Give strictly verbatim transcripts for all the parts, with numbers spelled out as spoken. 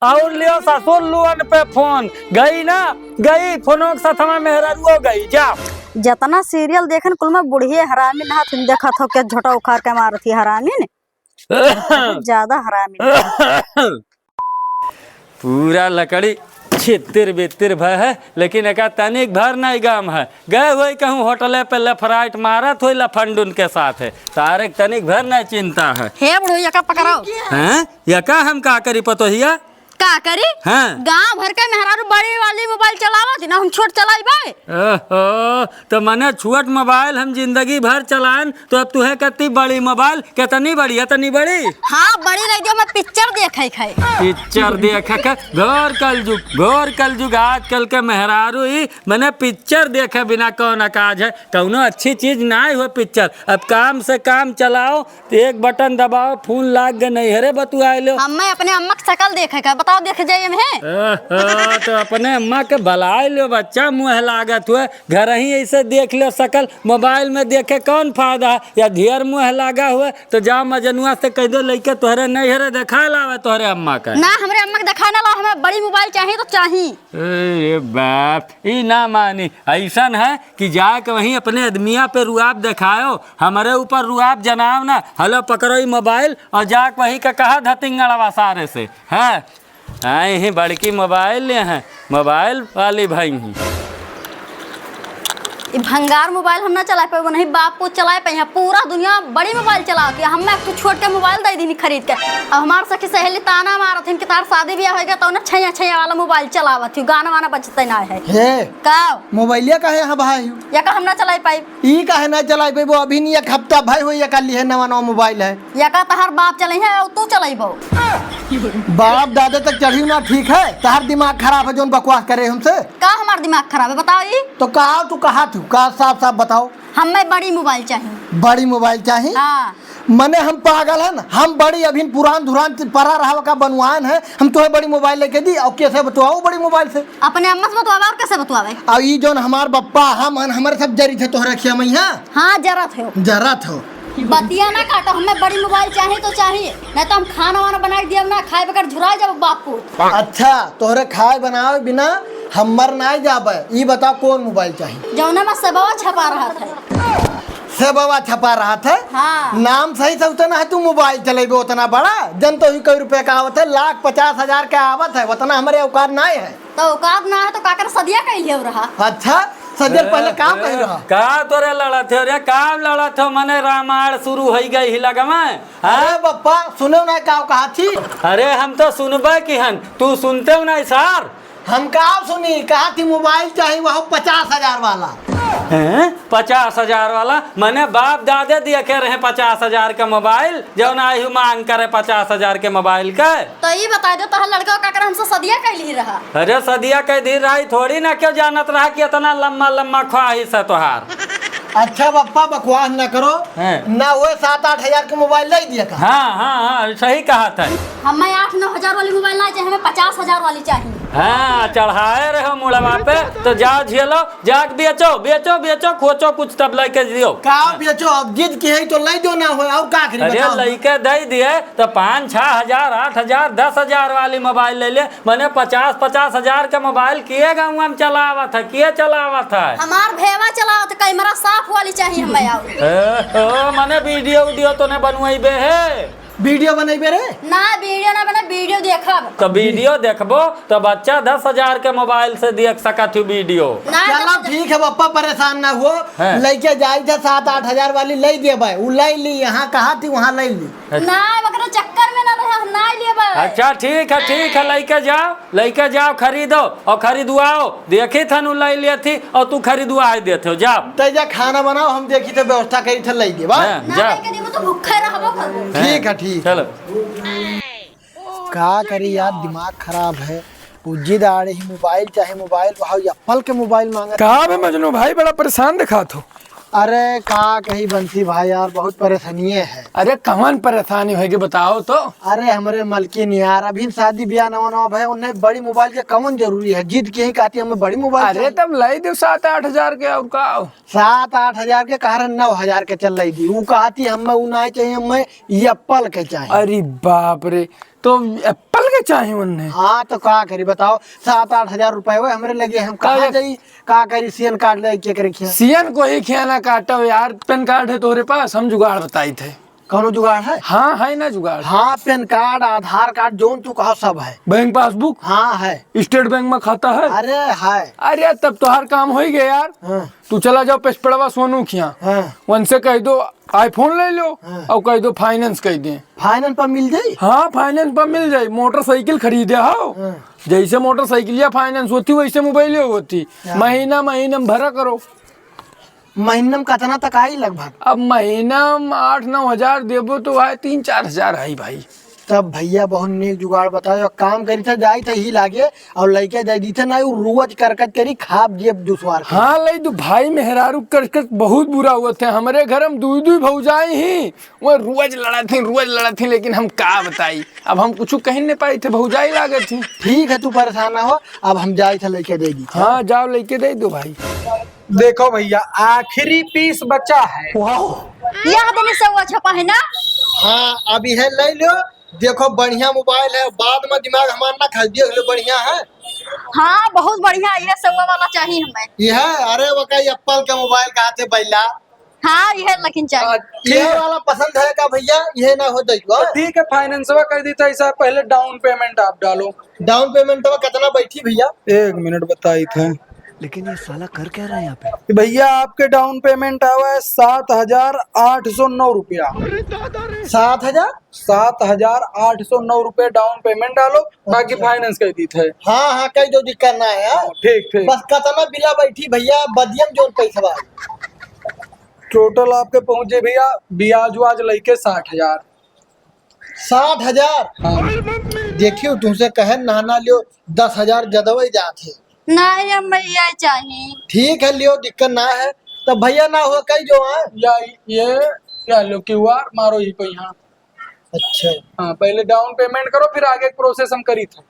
और लियो ससुर लोन पे फोन। गई ना, गई, फोनो के साथ हमार मेहरारुओ गई, जा। जतना सीरियल देखन कुल में बुढ़िए हरामी नहात हिन, देखत हो के झोटा उखाड़ के मारत ही हरामी ने। बहुत ज्यादा हरामी। पूरा लकड़ी छितिर बितिर भय है, लेकिन एका तनिक भर नहीं गम है। गए होई कहूँ होटले पे लेफ्ट राइट मारत होई लफंडुन के साथ है, तारे के तनिक भर नहीं चिंता है। हे बुढ़ऊ, यका पकड़ो। हैं? यका हम का करी पतोहिया? का करी? हाँ। गांव भर के मेहरारू बड़ी वाली मोबाइल चलावत ही ना, हम छोट चलाइबे? ओहो, तो मने छोट मोबाइल हम जिंदगी भर चलाएन, तो अब तुहे कती बड़ी मोबाइल, कितनी बड़ी, इतनी बड़ी? हाँ, बड़ी रह गई, मैं पिक्चर देखे खाए। पिक्चर देखे के घोर कलजुग, घोर कलजुग। आजकल के मेहरारू ही मने पिक्चर देखे बिना कौन काज है, कौनो अच्छी चीज ना हो पिक्चर। अब काम से काम चलाओ, तो एक बटन दबाओ, फोन लाग गए, नहीं हरे बतुआए लो। हमें अपने अम्मा के शकल देखे का, बताओ देख जाए में। ओहो, तो अपने अम्मा के बलाए लो बच्चा, मुँह लागत हुए, घर ही ऐसे देख लो शकल, मोबाइल में देखे कौन फायदा है? या ढेर मुँह लागा हुए तो जा मजनुआ से कह दो लइके तोहरे नहीं हरे देखा लावे तोहरे अम्मा का। ना, हमरे अम्मा के देखा ना ला, हमें बड़ी मोबाइल चाहिए तो चाहिए। अरे बाप, ई ना मानी। ऐसन है कि जाके वहीं अपने आदमिया पे रुआब देखायो, हमरे ऊपर रुआब जनाव ना। हलो, पकड़ो ई मोबाइल और जाके वहीं का कहा धतिंगड़वा सारे से, है? आए ही बड़की मोबाइल ले हैं, मोबाइल वाली भई ही। ई भंगार मोबाइल हम ना चलाए पाए, नहीं बाप पूत चलाए पाए। यहाँ पूरा दुनिया बड़ी मोबाइल चलावत है, हमें एक ठो छोट के मोबाइल दे दीनी खरीद के। अब हमार सखी सहेली ताना मारत हिन कि तार शादी ब्याह होइगा तो ना छैया छैया वाला मोबाइल चलावत ही, गाना वाना बजते ना है। हे, का? मोबाइलिया काहे यहाँ बहाई हूँ? या का हम ना चलाए पाई? ई काहे ना चलाए पाई? वो अभी नहीं, एक हफ्ता भई होई, एका लिहे नवा नवा मोबाइल है। या का तहार बाप चलइहे और तू चलइबो? बाप दादे तक चढ़ी ना ठीक है, तहार दिमाग खराब है जौन बकवास करे हमसे। का हमार दिमाग खराब है बताओ ई? तो का तू कहा थू, का साफ साफ बताओ। हमें बड़ी मोबाइल चाहिए। बड़ी मोबाइल चाहिए? हाँ। मने हम पागल हन, हम बड़ी अभिन पुरान धुरान परा रहा का बनवान है, हम तोहे बड़ी मोबाइल लेके दी और कैसे बतवाओ बड़ी मोबाइल से? अपने अम्मा से बतवावे और कैसे बतवावे? और ई जौन हमार बप्पा हम हन, हमारे सब जरी थे तोहरे खिया मैया। हाँ, जरत हो। जरत हो। बतिया ना काटो, हमें बड़ी मोबाइल चाहिए तो चाहिए, नहीं तो हम खाना वाना बनाई दिया ना, खाए बगैर झुरा जाओ बापू। अच्छा, तोहरे खाए बनावे बिना हम मर नाई जाबे। ई बताओ कौन मोबाइल चाहिए? जौना में सेबवा छपा रहा था। सेबवा छपा रहा था? हाँ। नाम सही से उतना है, तू मोबाइल चलेबे उतना बड़ा, जन तो ही कई रुपया का आवत है, लाख पचास हजार का आवत है, उतना हमारे औकात नाई है। तो औकात ना है तो काकर सदिया कइले हो रहा? अच्छा, सदिया पहले काम कही रहा? का तोरे लड़त हो रे, काम लड़त हो, मने रामायण शुरू होई गई ही लगमा। हाँ? अरे बप्पा, सुनो ना का कहा थी? अरे हम तो सुनबे की हन, तू सुनते हो ना सार। हम का सुनी, कहा थी मोबाइल चाहिए वह पचास हजार वाला। हैं? पचास हजार वाला? मने बाप दादे देखे रहे पचास हजार के मोबाइल, जौन आई हूँ मांग करे पचास हजार के मोबाइल के। तो ई बताइ दो, तोहर लड़का का कर हमसे सदिया कइली रहा? अरे सदिया कइ दी रहा, ई थोड़ी ना क्यों जानत रहा कि इतना लम्बा लम्बा ख्वाहिश है तोहार। अच्छा बप्पा, बकवास न करो। हैं। ना हुए सात आठ हजार के मोबाइल दे दिया का? हाँ, हाँ, हाँ, सही कहा था। हमें आठ नौ हजार वाली मोबाइल ना चाहिए, हमें पचास हजार वाली चाहिए। हाँ, चढ़ाए रहो मुड़वा पे, तो जाओ झेलो, जाके बेचो, बेचो, बेचो, खोचो कुछ तब लेके जियो। का बेचो, अब जिद की है तो ले दो ना हो, और का करी अरे बताओ? लइके दे दिए तो पाँच, छह हजार, आठ हजार, दस हजार वाली मोबाइल ले ले, मने पचास, पचास हजार के मोबाइल किए गाँव में चलावत है, किए चलावत है? हमार भेवा चलावत, कैमरा साफ वाली चाहिए हमें। आओ। ए, ओ, मने वीडियो, वीडियो तो ने बनवाई बे है? वीडियो बनइबे रे? ना, वीडियो ना बने, वीडियो देखब। तो वीडियो देखबो तो बच्चा दस हजार के मोबाइल से देख सकत हो वीडियो। ना, चलो ना, ठीक है बप्पा, परेशान ना हुओ। हाँ। लइके जाई थे सात आठ हजार वाली लइ देबे, उ लइ ली, यहाँ कहा थी वहाँ लइ ली। ना, ओकरे चक्कर में ना रहे, हम ना लेबे। अच्छा ठीक है, ठीक है, लइके जाओ, लइके जाओ, खरीदो और खरीदवाओ। देखी थन उ लइ लेथी और तू खरीदवाए देत हो, जाओ। तै जा खाना बनाओ, हम देखी थे व्यवस्था करी थे लइ देबा। हाँ, ना जाओ। लइके देबो तो भूखे रहबो करबो। ठीक है, ठीक। चलो। का करी यार, दिमाग खराब है। उ जिद आड़े ही मोबाइल चाहे मोबाइल, भाव एप्पल के मोबाइल मांगत। का बे मजनू भाई, बड़ा परेशान दिखात हो। अरे का कही बंसी भाई यार, बहुत परेशानिये है। अरे कवन परेशानी होगी बताओ तो। अरे हमरे मलकिन यार, अभी शादी ब्याह नवा नवा भय, उन्हें बड़ी मोबाइल के कवन जरूरी है, जिद के ही कहती हमें बड़ी मोबाइल अरे चाहिए। तब लाई दो सात आठ हजार के, और का? सात आठ हजार के कह रहे, नौ हजार के चल लाई दी। उ कहती हमें उ ना चाहिए, हमें एप्पल के चाहिए। अरे बाप रे, तो एप्पल के चाही उन्हें। हाँ, तो का करी बताओ, सात आठ हजार रुपए हुए हमरे लगे, हम कहाँ का जाई, का करी, सियन कार्ड लेके करे खिया? सियन को ही खियाना काटो यार, पैन कार्ड है तोहरे पास, हम जुगाड़ बताई थे। कौनो जुगाड़ है? हाँ, है ना जुगाड़। हाँ, पैन कार्ड, आधार कार्ड, जौन तू कहो सब है। बैंक पासबुक? हाँ, है। स्टेट बैंक में खाता है? अरे, है। अरे, तब तोहार काम हो ही गया यार। हाँ। तू चला जाओ पेशपड़वा सोनू खिया। हाँ। उनसे कह दो iPhone ले लो हाँ। और कह दो finance कह दे। Finance पर मिल जाई? हाँ, finance पर मिल जाई। मोटरसाइकिल खरीदे हो, हाँ। जैसे मोटरसाइकिलिया finance होती वैसे मोबाइल होती। हाँ। महीना महीना में भरा करो। महीना में कितना तक आई लगभग? अब महीना में आठ नौ हजार देबो तो आए तीन चार हजार है भाई। तब भैया बहुत नीक जुगाड़ बताओ, एक काम करी था, जाई था ही लागे और लइके दे दी था ना, उ रोज करकट करी खाब जेब दुसवार के। हाँ, लई दो भाई मेहरारू करकट बहुत बुरा हुआ थे। हमरे घर में दुई दुई भौजाई ही, वो रोज लड़ा थी, रोज लड़ा थी, लेकिन हम का बताई, अब हम कुछ कहीं नहीं पाई थे, भौजाई लागे थी। ठीक है, तू परेशान ना हो, अब हम जाई था लइके दे दी था। हाँ, जाओ लइके दे दो भाई। देखो भैया, आखिरी पीस बचा है। वाह। यह देने सौवा छपा है ना? हाँ, अब यह ले लो। देखो, बढ़िया मोबाइल है, बाद में दिमाग हमार ना खाई, देख लो, बढ़िया है। हाँ, बहुत बढ़िया, यह सौवा वाला चाहिए हमें। यह, अरे, वो का एप्पल का मोबाइल कहा थे बैला? हाँ, यह लेकिन चाहिए। आ, यह वाला पसंद है का भैया? यह ना हो जाइए। तो ठीक है, finance वा कर दी था, ऐसा पहले down payment आप डालो। Down payment वा कितना बैठी भैया? एक मिनट बताई थे। लेकिन ये साला कर क्या रहा है यहाँ पे? भैया, आपके down payment आवा है सात हजार आठ सौ नौ रुपया। सात हजार? सात हजार आठ सौ नौ रुपया down payment डालो, बाकी अच्छा। Finance कर दी थे। हाँ, हाँ, कई जो दिक्कत ना है, हाँ? हाँ, ठीक, ठीक। बस कितना बिला बैठी भैया, बदियम जोर पैसा बा। Total आपके पहुँचे भैया, ब्याज व्याज लेके साठ हजार। साठ हजार? हाँ। देखियो, तुमसे कहे नहाना लियो, दस हजार जदवे जात है। नहीं, हम भैया चाहिए। ठीक है, लियो, दिक्कत ना है। तो भैया ना हो कई जो है। या ये क्या लो, QR मारो ही पे यहाँ। अच्छा। हाँ, पहले down payment करो, फिर आगे process हम करी थे।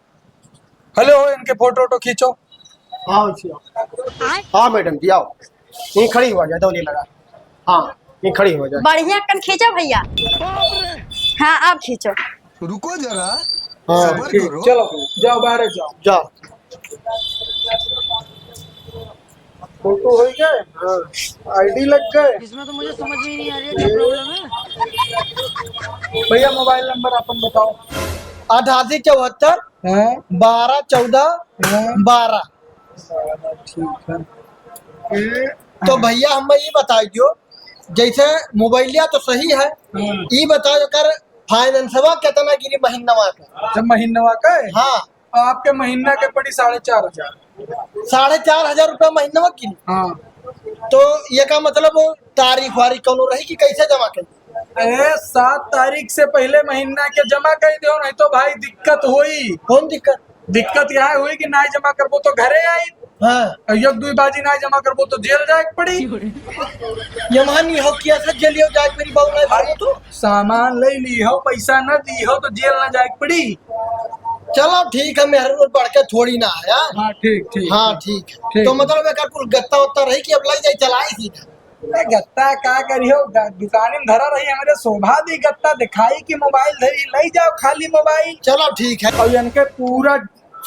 Hello, इनके photo वोटो खींचो। हाँ, जी, आओ। हाँ, madam जी, आओ। यहीं खड़ी हुआ जाए, दौनी लगा। हाँ, यहीं खड़ी हुआ जाए। बढ़िया कन खींचो भैया। हाँ, अब खींचो। रुको जरा, हाँ, सबर ठीक, करो। चलो, जाओ, बाहर जाओ। जाओ। Photo हो गए? हाँ। ID लग गए? इसमें तो मुझे समझ में ही नहीं आ रही है, क्या problem है? भैया, mobile number अपन बताओ। अठासी चौहत्तर, हाँ। बारह चौदह, हाँ। बारह। ठीक है। तो भैया, हम ये बताइयो, जैसे मोबाइलिया तो सही है, हाँ। ये बताओ, एकर finance वा कितना गिरी महीनवा का? जब महीनवा का है? हाँ। आपके महीना के पड़ी साढ़े चार हजार। साढ़े चार हजार रुपया महीनवा की? हाँ। तो ये का मतलब, तारीख वारीख कौनो रही कि कैसे जमा करी? अरे, सात तारीख से पहले महीना के जमा कर दो, नहीं तो भाई दिक्कत होई। कौन दिक्कत? दिक्कत यह हुई कि नाई जमा करबो तो घरे आई। हाँ। और एक दुई बाजी नाई जमा करबो तो जेल जाए के पड़ी। ये मान नहीं हो किया से जेलियो जाए के पड़ी, बाबू नाई भरबो तो? सामान ले ली हो, पैसा न दी हो तो जेल ना जाए के पड़ी। चलो ठीक है, मेहर रोड बढ़ के थोड़ी ना आया। हाँ, ठीक, ठीक। हाँ, ठीक है। ठीक। तो मतलब एकर कुल गत्ता उत्ता रही कि अब लग जाए, चलाई सीधा। ए, गत्ता का करियो, ग-, दुकान में धरा रही, हमरे शोभा दी गत्ता दिखाई कि मोबाइल धरी, ले जाओ खाली मोबाइल। चलो ठीक है। और इनके पूरा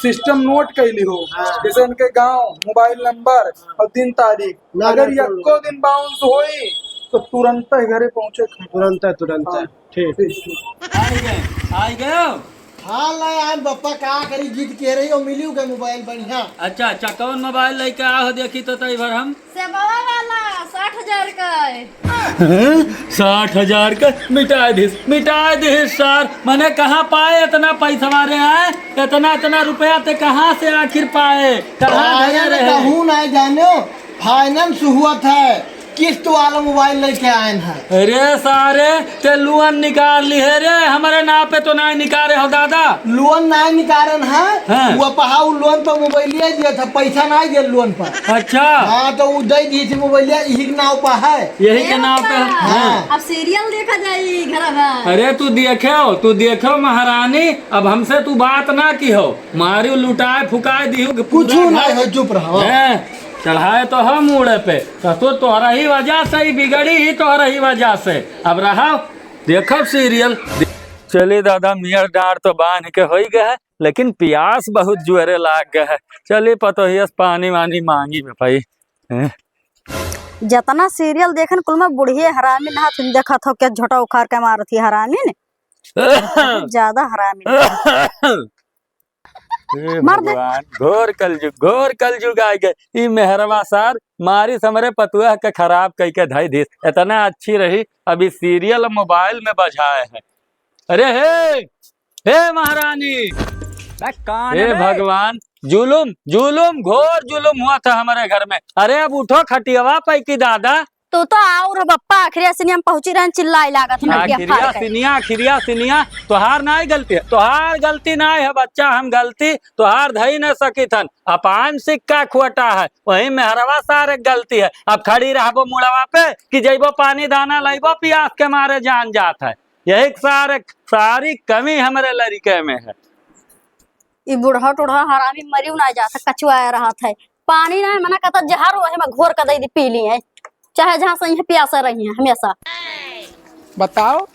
system note कर ली हो, हाँ। जैसे इनके गांव, मोबाइल नंबर और दिन तारीख। ना, अगर ना, यक्को दिन bounce होई तो तुरंत ही घरे पहुंचे। तुरंत, तुरंत। हाँ। ठीक। ठीक, ठीक। आई गए, आई गए। हाँ, ले आन बप्पा, का करी, गीत कह रही हो, मिली के मोबाइल बढ़िया। अच्छा, अच्छा, कौन मोबाइल लेके आ हो, देखी तो तई भर हम। सेबवा वाला, साठ हजार का है। हैं? साठ हजार का? मिटा दिस, मिटा दिस सार। मने कहाँ पाए इतना पैसा रे, हैं? इतना, इतना रुपया ते कहाँ से आखिर पाए? कहाँ धरे रहे? कहूँ ना जानो। Finance हुआ था, किस्त वाला मोबाइल लेके आए हैं। अरे सारे, ते loan निकाल ली है रे, हमारे नाम पे तो नहीं निकाले हो दादा। Loan नहीं निकालन है, हाँ। वो पहाऊ loan पर मोबाइल दिया था, पैसा नहीं दिया loan पर। अच्छा। हाँ, तो वो दे दी थी मोबाइल, यही के नाम पर है। यही के नाम पे है। हाँ। अब serial देखा जाई घर में। अरे तू देखे हो, तू देखे हो महारानी, अब हमसे तू बात ना की हो, मारी लुटाए फुकाए दी हो कि कुछ पूरा नहीं घर हो, चुप रहो। हैं? चढ़ाए तो हम मूड़े पे, ससुर तोहरा ही वजह से ही बिगड़ी ही तोहरा ही वजह से। अब रहा, देखब serial। चली दादा, मियर डाँड़ तो बान्ह के होइ गए है, लेकिन पियास बहुत जोरे लाग गए है। चली पतोहिया से पानी वानी माँगी बे भाई। हैं? जतना serial देखन कुल में बुढ़िये हरामी नहात, तुम देखत हो क्या झोटा उखाड़ के मारत ही हरामी ने। बहुत ज्यादा हरामी। हे मार दे। भगवान, घोर कलजुग, घोर कलजुग आइ गए। ई मेहरवा सार मारी से हमरे पतुआ के खराब कइ के धइ दिस। इतना अच्छी रही, अभी serial mobile में बजाए है। अरे हे, हे महारानी, बे, कौन हे है बे? भगवान, जुलुम, जुलुम, घोर जुलुम हुआ था हमरे घर में। अरे अब उठो खटियवा पे कि दादा। तू तो आउर बप्पा, आखिरी सिनिया में पहुंची रहन, चिल्लाए लागत है, नटिया फाड़ आखिरिया के। सिनिया, आखिरिया सिनिया, तोहार नाई गलती है, तोहार गलती नाई है बच्चा, हम गलती तोहार धई न सकित हन। अपान सिक्का खोटा है, वही मेहरवा सारे गलती है। अब खड़ी रहबो मुड़वा पे कि जइबो पानी दाना लइबो, पियास के मारे जान जात है। यही सारे, सारी कमी हमरे लड़के में है। ई बूढ़ा टूढ़ा हरामी मरियो ना जात, कचुआ रहत है। पानी ना है, मना कहता जहर वही में घोर के दे दी, पी ली है, चाहे जहाँ से इहे प्यासे रही है हमेशा। बताओ,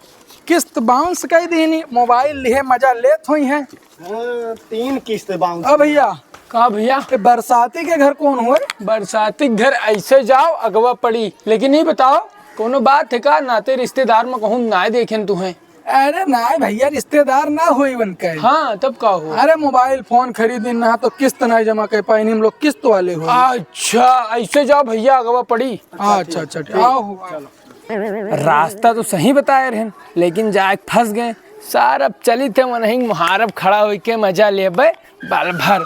किस्त bounce कइ दीनी, mobile लिहे मजा लेत होइहैं। हाँ, तीन किस्त bounce। अब भइया, का भइया? ए, बरसाती के घर कौन होए? बरसाती के घर ऐसे जाओ, अगवा पड़ी। लेकिन ई बताओ, कौनो बात है का? नाते रिश्तेदार में कहूँ नाय देखेन तुहैं। अरे नाय भइया, रिश्तेदार ना होई उनके। हाँ, तब का हो? अरे mobile phone खरीदिन ना तो किस्त नाय जमा कर पाइन, हम लोग किस्त वाले हो। अच्छा, ऐसे जाओ भइया, अगवा पड़ी। अच्छा, अच्छा, ठीक। आओ, आओ। रास्ता तो सही बताए रहन, लेकिन जाए फंस गए। सार अब चलित है वनहीं मुहारब खड़ा होइके मजा लेबे बल भर।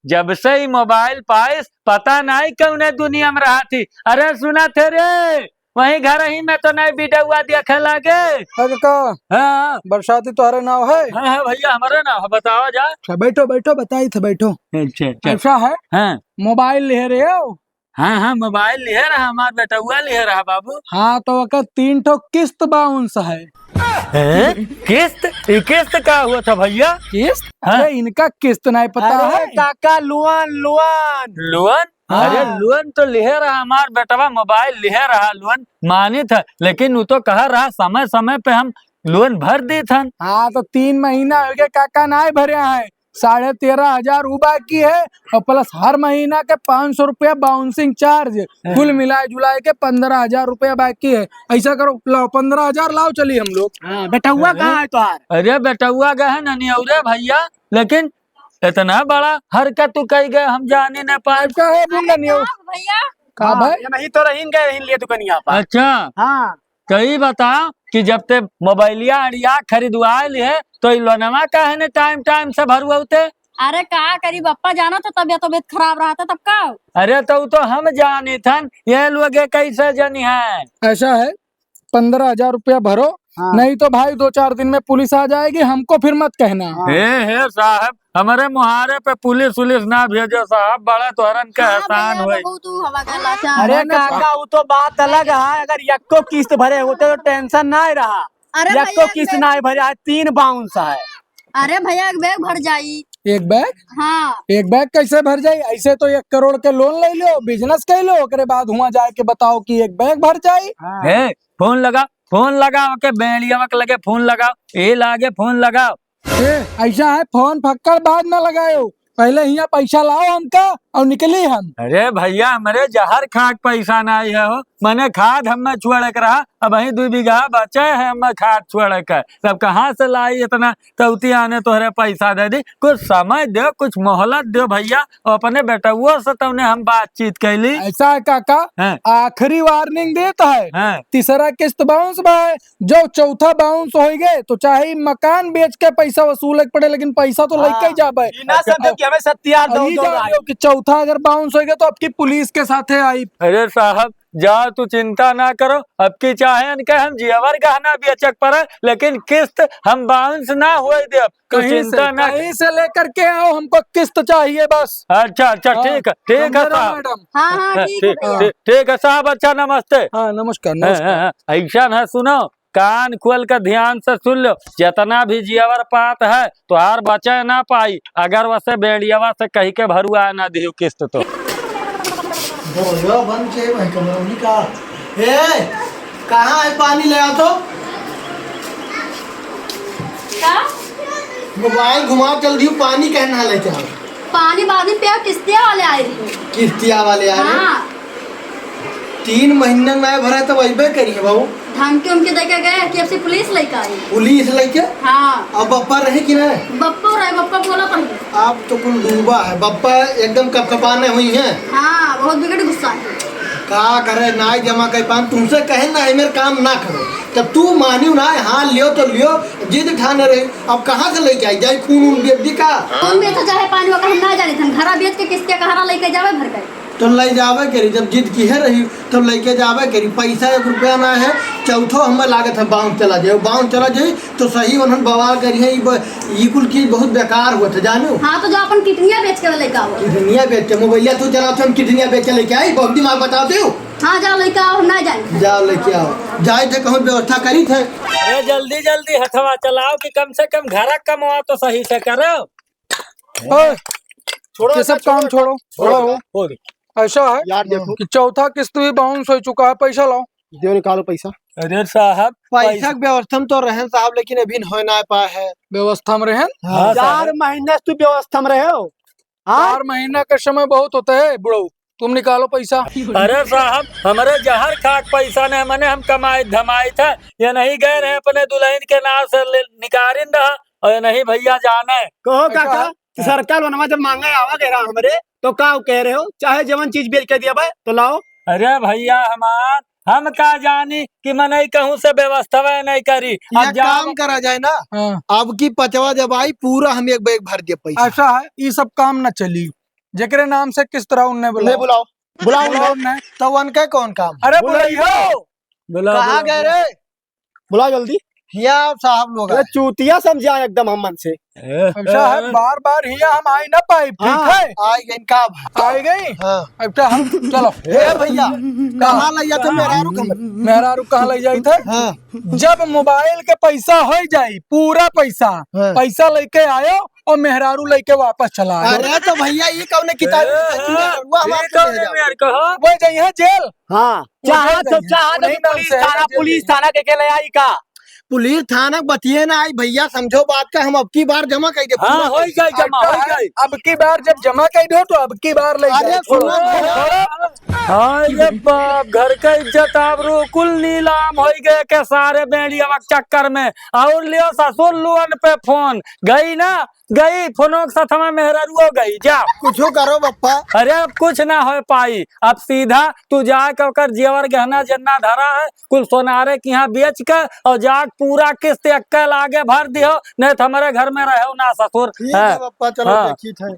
जब से ही mobile पाइस, पता नहीं कौने दुनिया में रहत ही। अरे सुनत है रे, वहीं घर ही में तो नहीं video देखे लागे। अरे का? हाँ। बरसाती तोहरे नाव है? हाँ, हाँ भइया, हमरे नाव है, बतावा जा। अच्छा, बैठो, बैठो, बताई थे, बैठो। अच्छा, अच्छा। ऐसा है? हाँ। Mobile लिहे रहे हो? हाँ, हाँ, mobile लिहे रहा, हमार बेटउआ लिहे रहा बाबू। हाँ, तो ओकर तीन ठो किस्त bounce है। हैं? किस्त? ई किस्त का हुआ था भइया? किस्त? हाँ। अरे, इनका किस्त नहीं पता अरे है? काका, loan, loan। Loan? हाँ। अरे, loan तो लिहे रहा हमार बेटवा, mobile लिहे रहा, loan मानित है, लेकिन उ तो कह रहा समय समय पे हम loan भर देत हन। हाँ, तो तीन महीना हो गए काका, नाय भरे हैं। साढ़े तेरह हजार उ बाकी है और plus हर महीना के पाँच सौ रुपया bouncing charge, हाँ। कुल मिलाए जुलाए के पन्द्रह हजार रुपया बाकी है। ऐसा करो, लाओ पन्द्रह हजार लाओ, चली हम लोग। हाँ, बेटउआ हाँ। कहाँ है तोहार? अरे बेटउआ गए है ननियौरे भइया, लेकिन इतना बड़ा हरकत तू कइ गए, हम जाने न पाए। का है बुंगनियो? भइया। का हाँ, भाई? ये नहीं तो रहीन गए, रहीन लिए दुकनिया पर। अच्छा। हाँ। तो ई बता कि जब ते मोबाइलिया अड़िया खरीदवाए लिहे, तो ई लोनवा काहे ने time time से भरवाउते? अरे का करी बप्पा, जाना तो तबियत, तबियत खराब रहता तब का? अरे तो उ तो हम जानित हन, ये लोग ये कैसे जनिहैं? ऐसा है, पन्द्रह हजार रुपया भरो, हाँ। नहीं तो भाई दो चार दिन में पुलिस आ जाएगी, हमको फिर मत कहना। हाँ। हे, हे साहब, हमरे मुहारे पे पुलिस उलिस ना भेजो साहब, बड़ा तोहरन के हाँ एहसान भइया, होई। बहुत उ हवा का लाचार। अरे ना, ना, काका, उ तो बात अलग है, अगर यक्को किस्त भरे होते तो tension ना रहा। अरे यक्को भइया, एक किस्त bag ना भरे, आज तीन bounce है। अरे भइया, एक bag भर जाई। एक bag? हाँ। एक bag कैसे भर जाई? ऐसे तो एक करोड़ के loan ले लो, business कर लो, ओकरे बाद हुआ जाए के बताओ कि एक bag भर जाई। हाँ। हे, phone लगा, phone लगाओ के बेड़ियावा के लगे phone लगाओ, ए लागे phone लगाओ। ए, ऐसा है, phone फक्कड़ बाद में लगायो, पहले हियाँ पैसा लाओ हमका और निकली हम। अरे भइया, हमरे जहर खाक पैसा नाई है हो, मने खाद हमें छोड़े के रहा, अबहीं दुइ बीघा बचे है हमें खाद छोड़े के, तब कहाँ से लाई इतना? तौती आने तोहरे पैसा दे दी, कुछ समय दो, कुछ मोहलत दो भइया। और अपने बेटउओ से तौने हम बातचीत कैली। ऐसा है काका, हाँ। आखिरी warning देत है, हाँ। तीसरा किस्त bounce बा है, जो चौथा bounce होइ गए तो चाहे ई मकान बेच के पैसा वसूले के पड़े, लेकिन पैसा तो हाँ। लइके ही जाबे। ई ना समझो कि हमें सत्यार और दो, ई दो जान राय। लो कि चौथा अगर bounce होइ गए तो अब की पुलिस के साथे आई। अरे साहब, जा, तू चिंता ना करो, अब की चाहे इनके हम जेवर गहना बेचे के पड़े, लेकिन किस्त हम bounce ना होए देब। तू कहीं से, चिंता ना कहीं से लेकर के आओ, हमको किस्त चाहिए बस। अच्छा, अच्छा, हाँ, ठीक है, ठीक है समझे ना साहब। मैडम? हाँ, हाँ, हाँ, ठीक है ठीक, भइया। ठीक, ठीक है साहब, अच्छा, नमस्ते। हाँ, नमस्कार, हाँ, नमस्कार। हाँ, हाँ, ऐसा ना सुनो, कान खोल के ध्यान से सुन लो, जितना भी जेवर पात है, तोहार बचे ना पाई, अगर वसे बेड़ियावा से कहि के भरुआ ना दियो किस्त तो। दरवाजा बंद किए भाई, कमरौनी का। ए, कहाँ है पानी, ले आ तो। का? मोबाइल घुमा चल दियो, पानी कहना लेके आओ। पानी बाद में पिया, किस्तिया वाले आए रही। किस्तिया वाले आए रहे? हाँ। तीन महीना ना भरा तब अइबे करिए बाबू। धमकी उमकी देके गए कि अब से पुलिस लेके आई। पुलिस लेके? हाँ। अब बप्पा रहे कि ना? बप्पा रहे, बप्पा बोला पहले। आप तो कुल डूबा है, बप्पा एकदम कपकपाने हुई हैं। हाँ, बहुत बिगड़ गुस्सा है। का करे, ना जमा कर पान, तुमसे कहे ना, मेरे काम ना करो। तब तू मानियो ना, हाँ लियो तो लियो, जिद ठाने रही। अब कहाँ से लेके आई? जाई खून उन बेच दी का? खून बेचो चाहे पानी, ओकर हम ना जानी थन। घरा बेच के किस्तिया का हरा लेके जावे भर गए। तो ले जावे करी, जब जिद किहे रही, तो लेके जावे करी। पैसा एक रुपया ना है, चौथो हमें लागत है बाउंस चला जाए, बाउंस चला जाए तो सही उन्हन बवाल करी है। ई ब-, ई कुल चीज बहुत बेकार हुआ था, जानू। हाँ, तो जो अपन किडनिया बेच के लेके आओ। किडनिया बेच के, मोबाइलिया तू चलाओ, हम किडनिया बेच के लेके आई, बहुत दिमाग बताओ तू। हाँ, जाओ लेके आओ, हम ना जाए। जाओ लेके आओ, जाए थे कहूँ व्यवस्था करी थे। ए, जल्दी जल्दी हथवा चलाओ कि कम से कम घरा कमवा तो सही से करो। ओए, छोड़ो, ये सब काम छोड़ो, छोड़ो। छोड़ो। ऐसा है यार, देखो। कि चौथा किस्त भी बाउंस हो चुका है, पैसा लाओ। दो, निकालो पैसा। अरे साहब, पैसा पैसा के व्यवस्था में तो रहन साहब, लेकिन अभी न हो ना पाए है। व्यवस्था में रहन? हाँ, हाँ, चार साहब। महीना से तू व्यवस्था में रहे हो। हाँ? चार महीना का समय बहुत होता है बुढ़ऊ, तुम निकालो पैसा। अरे साहब, हमरे जहर खाक पैसा ने, मने हम कमाइत धमाइत है, ये नहीं गए रहे अपने दुल्हन के नाम से ले, निकारिन रहा, और ये नहीं भैया जाने। कहो अच्छा। काका, कि सरकार वनवा जब मांगे आवा गए रहा हमरे, तो का कह रहे हो, चाहे जवन चीज बेच के दिया भाई तो लाओ। अरे भैया हमार, हम का जानी कि मनई कहूँ से व्यवस्था नहीं करी। अब एक जाओ। काम करा जाए ना, हाँ। अब की पचवा जब आई, पूरा हम एक बैग भर दिए पैसा। ऐसा है, ये सब काम न चली। जेकरे नाम से किस्त रहा उनने बुलाओ। नहीं बुलाओ, बुलाओ बुलाओ उन्हें। उनने। तो उनका कौन काम? अरे बुलाइयो। बुलाइयो। बुलाओ, कहाँ बुलाओ। गए रे? बुलाओ जल्दी। हिया साहब लोग अरे आए। चूतिया समझा एकदम हम मन से। ऐसा है, बार बार हिया हम आई ना पाई, ठीक हाँ। है? आई गई का भाई? आई गई? हाँ। अब तो हम, चलो। ए भैया, कहाँ? कहाँ ले जाते मेहरारू के हमरे? मेहरारू कहाँ ले जाई थे? हाँ। जब मोबाइल के पैसा हो जाई, पूरा पैसा, हाँ। पैसा लेके आयो और मेहरारू लेके वापस चला आयो। अरे तो भैया, ये कौन किताब ए, लिखा है? मेहरारू हमारे ये कौन ले जाओ। मेहरारू कहो? वो जइहे जेल। हाँ, वो चाहा जेल तो, जइहे। चाहा तो उन्हीं नाम पुलिस से है थाना, जेल पुलिस जइहे। थाना के, के ले आई का? पुलिस थाना बतिये ना आई भैया, समझो बात का, हम अब की बार जमा कर दे, हाँ, पूरा हो पैसा। जाए जमा, हो जाए। अब की बार जब जमा कर दो तो अब की बार ले अरे जाओ, छोड़ो। सुनो भैया। हाँ, ये बाप, घर का इज्जत आबरू कुल नीलाम हो गए के सारे बेड़िया के चक्कर में। और लियो ससुर लोन पे फोन, गई ना, गई, फोनो के साथ हमार मेहरारुओ गई, जा। कुछो करो बप्पा। अरे अब कुछ ना हो पाई, अब सीधा तू जाके ओकर जेवर गहना जेतना धरा है, कुल सोनारे के यहाँ बेच के और जाके पूरा किस्त एक्के लागे भर दियो, नहीं तो हमारे घर में रहो ना ससुर। ठीक है हाँ। बप्पा, चलो हाँ। देखी थे।